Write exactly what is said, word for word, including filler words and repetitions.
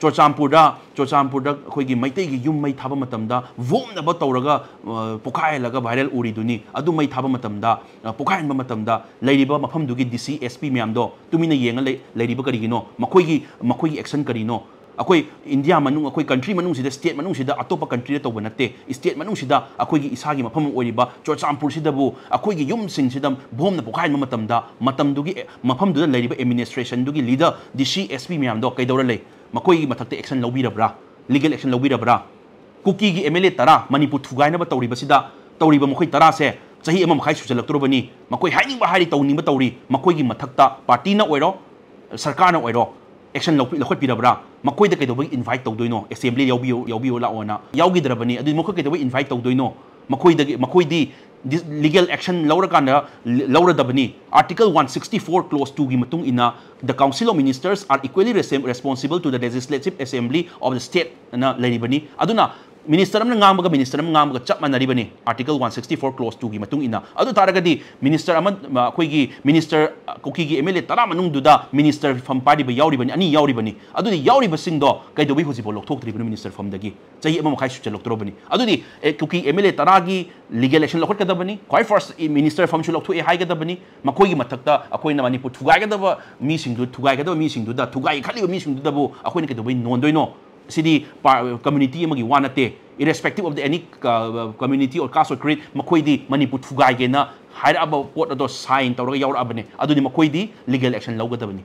ꯆꯨꯔꯆꯥꯟꯄꯨꯔꯗ ꯆꯨꯔꯆꯥꯟꯄꯨꯔꯗ ꯑꯩꯈꯣꯏꯒꯤ ꯃꯩꯇꯩꯒꯤ ꯌꯨꯝ ꯃꯩ ꯊꯥꯕ ꯃꯇꯝꯗ ꯚꯣꯝꯅꯕ ꯇꯧꯔꯒ ꯄꯣꯈꯥꯏꯍꯜꯂꯒ ꯚꯥꯏꯔꯦꯜ ꯎꯔꯤꯗꯨꯅꯤ꯫ ꯑꯗꯨ ꯃꯩ ꯊꯥꯕ ꯃꯇꯝꯗ, ꯄꯣꯈꯥꯏꯍꯟꯕ ꯃꯇꯝꯗ ꯂꯩꯔꯤꯕ ꯃꯐꯝꯗꯨꯒꯤ ꯗꯤ ꯁꯤ, ꯑꯦꯁ ꯄꯤ ꯃꯌꯥꯝꯗꯣ ꯇꯨꯃꯤꯟꯅ ꯌꯦꯡꯉ ꯂꯩ- ꯂꯩꯔꯤꯕ ꯀꯔꯤꯒꯤꯅꯣ? ꯃꯈꯣꯏꯒꯤ ꯃꯈꯣꯏꯒꯤ ꯑꯦꯛꯁꯟ ꯀꯔꯤꯅꯣ? ꯑꯩꯈꯣꯏ ꯏꯟꯗꯤꯌꯥ ꯃꯅꯨꯡ, ꯑꯩꯈꯣꯏ ꯀꯟꯇ꯭ꯔꯤ ꯃꯅꯨꯡꯁꯤꯗ, ꯁ꯭ꯇꯦꯠ ꯃꯅꯨꯡꯁꯤꯗ, ꯑꯇꯣꯞꯄ ꯀꯟꯇ꯭ꯔꯤꯗ ꯇꯧꯕ ꯅꯠꯇꯦ꯫ ꯁ꯭ꯇꯦꯠ ꯃꯅꯨꯡꯁꯤꯗ ꯑꯩꯈꯣꯏꯒꯤ ꯏꯁꯥꯒꯤ ꯃꯐꯝ ꯑꯣꯏꯔꯤꯕ ꯆꯨꯔꯆꯥꯟꯄꯨꯔꯁꯤꯗꯕꯨ ꯑꯩꯈꯣꯏꯒꯤ ꯌꯨꯝꯁꯤꯡꯁꯤꯗ ꯚꯣꯝꯅ ꯄꯣꯈꯥꯏꯍꯟꯕ ꯃꯇꯝꯗ, ꯃꯇꯝꯗꯨꯒꯤ ꯃꯐꯝꯗꯨꯗ ꯂꯩꯔꯤꯕ ꯑꯦꯗꯃꯤꯅꯤꯁꯇ꯭ꯔꯦꯁꯟꯗꯨꯒꯤ ꯂꯤꯗꯔ, ꯗꯤ ꯁꯤ, ꯑꯦꯁ ꯄꯤ ꯃꯌꯥꯝꯗꯣ ꯀꯩꯗꯧꯔ ꯂꯩ? ꯃꯈꯣꯏꯒꯤ ꯃꯊꯛꯇ ꯑꯦꯛꯁꯟ ꯂꯧꯕꯤꯔꯕ꯭ꯔꯥ? ꯂꯤꯒꯦꯜ ꯑꯦꯛꯁꯟ ꯂꯧꯕꯤꯔꯕ꯭ꯔꯥ? ꯀꯨꯀꯤꯒꯤ ꯑꯦꯝ ꯑꯦꯜ ꯑꯦ ꯇꯔꯥ ꯃꯅꯤꯄꯨꯔ ꯊꯨꯒꯥꯏꯅꯕ ꯇꯧꯔꯤꯕꯁꯤꯗ, ꯇꯧꯔꯤꯕ ꯃꯈꯣꯏ ꯇꯔꯥꯁꯦ ꯆꯍꯤ ꯑꯃ ꯃꯈꯥꯏ ꯁꯨꯖꯜꯂꯛꯇꯣꯔꯕꯅꯤ꯫ ꯃꯈꯣꯏ ꯍꯥꯏꯅꯤꯡꯕ ꯍꯥꯏꯔꯤ, ꯇꯧꯅꯤꯡꯕ ꯇꯧꯔꯤ꯫ ꯃꯈꯣꯏꯒꯤ ꯃꯊꯛꯇ ꯄꯥꯔꯇꯤꯅ ꯑꯣꯏꯔꯣ, ꯁꯔꯀꯥꯔꯅ ꯑꯣꯏꯔꯣ, ꯑꯦꯛꯁꯟ ꯂꯧꯈꯠꯄꯤꯔꯕ꯭ꯔꯥ? ꯃꯈꯣꯏꯗ ꯀꯩꯗꯧꯕꯒꯤ ꯏꯟꯚꯥꯏꯠ ꯇꯧꯗꯣꯏꯅꯣ? ꯑꯦꯁꯦꯝꯕ꯭ꯂꯤ ꯌꯥꯎꯕꯤꯌꯨ, ꯌꯥꯎꯕꯤꯌꯨ ꯂꯥꯛꯑꯣꯅ ꯌꯥꯎꯈꯤꯗ꯭ꯔꯕꯅꯤ꯫ ꯑꯗꯨꯗꯤ ꯃꯈꯣꯏ ꯀꯩꯗꯧꯕꯒꯤ ꯏꯟꯚꯥꯏꯠ ꯇꯧꯗꯣꯏꯅꯣ? ꯃꯈꯣꯏꯗꯒꯤ, ꯃꯈꯣꯏꯗꯤ ꯂꯤꯒꯦꯜ ꯑꯦꯛꯁꯟ ꯂꯧꯔꯀꯥꯟꯗ ꯂꯧꯔꯗꯕꯅꯤ꯫ Article one sixty four clause two ꯒꯤ ꯃꯇꯨꯡ ꯏꯟꯅ, "The Council of Ministers are equally responsible to the Legislative Assembly of the State" ꯑꯅ ꯂꯩꯔꯤꯕꯅꯤ꯫ ꯑꯗꯨꯅ ꯃꯤꯅꯤꯁꯇꯔ ꯑꯃꯅ ꯉꯥꯡꯕꯒ ꯃꯤꯅꯤꯁꯇꯔ ꯑꯃ ꯉꯥꯡꯕꯒ ꯆꯞ ꯃꯥꯟꯅꯔꯤꯕꯅꯤ, Article one sixty four clause two ꯒꯤ ꯃꯇꯨꯡ ꯏꯟꯅ꯫ ꯑꯗꯨ ꯇꯥꯔꯒꯗꯤ ꯃꯤꯅꯤꯁꯇꯔ ꯑꯃ, ꯑꯩꯈꯣꯏꯒꯤ ꯃꯤꯅꯤꯁꯇꯔ, ꯀꯨꯀꯤꯒꯤ ꯑꯦꯝ ꯑꯦꯜ ꯑꯦ ꯇꯔꯥ ꯃꯅꯨꯡꯗꯨꯗ ꯃꯤꯅꯤꯁꯇꯔ ꯐꯝ ꯄꯥꯏꯔꯤꯕ ꯌꯥꯎꯔꯤꯕꯅꯤ, ꯑꯅꯤ ꯌꯥꯎꯔꯤꯕꯅꯤ꯫ ꯑꯗꯨꯗꯤ ꯌꯥꯎꯔꯤꯕꯁꯤꯡꯗꯣ ꯀꯩꯗꯧꯕꯩ ꯍꯧꯖꯤꯛꯐꯥꯎ ꯂꯧꯊꯣꯛꯇ꯭ꯔꯤꯕꯅꯣ ꯃꯤꯅꯤꯁꯇꯔ ꯐꯝꯗꯒꯤ? ꯆꯍꯤ ꯑꯃ ꯃꯈꯥꯏ ꯁꯨꯖꯜꯂꯛꯇꯣꯔꯕꯅꯤ꯫ ꯑꯗꯨꯗꯤ, ꯑꯦ, ꯀꯨꯀꯤ ꯑꯦꯝ ꯑꯦꯜ ꯑꯦ ꯇꯔꯥꯒꯤ ꯂꯤꯒꯦꯜ ꯑꯦꯛꯁꯟ ꯂꯧꯈꯠꯀꯗꯕꯅꯤ꯫ ꯈ꯭ꯋꯥꯏ ꯐꯥꯔꯁ ꯃꯤꯅꯤꯁꯇꯔ ꯐꯝꯁꯨ ꯂꯧꯊꯣꯛꯑꯦ ꯍꯥꯏꯒꯗꯕꯅꯤ꯫ ꯃꯈꯣꯏꯒꯤ ꯃꯊꯛꯇ ꯑꯩꯈꯣꯏꯅ ꯃꯅꯤꯄꯨꯔ ꯊꯨꯒꯥꯏꯒꯗꯕ ꯃꯤꯁꯤꯡꯗꯨ, ꯊꯨꯒꯥꯏꯒꯗꯕ ꯃꯤꯁꯤꯡꯗꯨꯗ, ꯊꯨꯒꯥꯏ ꯈꯜꯂꯤꯕ ꯃꯤꯁꯤꯡꯗꯨꯗꯕꯨ ꯑꯩꯈꯣꯏꯅ ꯀꯩꯗꯧꯕꯩ ꯅꯣꯟꯗꯣꯏꯅꯣ? ꯁꯤꯗꯤ ꯄꯥ-, ꯀꯝꯃ꯭ꯌꯨꯅꯤꯇꯤ ꯑꯃꯒꯤ ꯋꯥ ꯅꯠꯇꯦ꯫ Irrespective of the any, ꯑ, community or caste or creed, ꯃꯈꯣꯏꯗꯤ ꯃꯅꯤꯄꯨꯔ ꯊꯨꯒꯥꯏꯒꯦꯅ ꯍꯥꯏꯔꯛꯑꯕ ꯄꯣꯠ ꯑꯗꯣ ꯁꯥꯏꯟ ꯇꯧꯔꯒ ꯌꯥꯎꯔꯛꯑꯕꯅꯦ꯫ ꯑꯗꯨꯗꯤ ꯃꯈꯣꯏꯗꯤ ꯂꯤꯒꯦꯜ ꯑꯦꯛꯁꯟ ꯂꯧꯒꯗꯕꯅꯤ꯫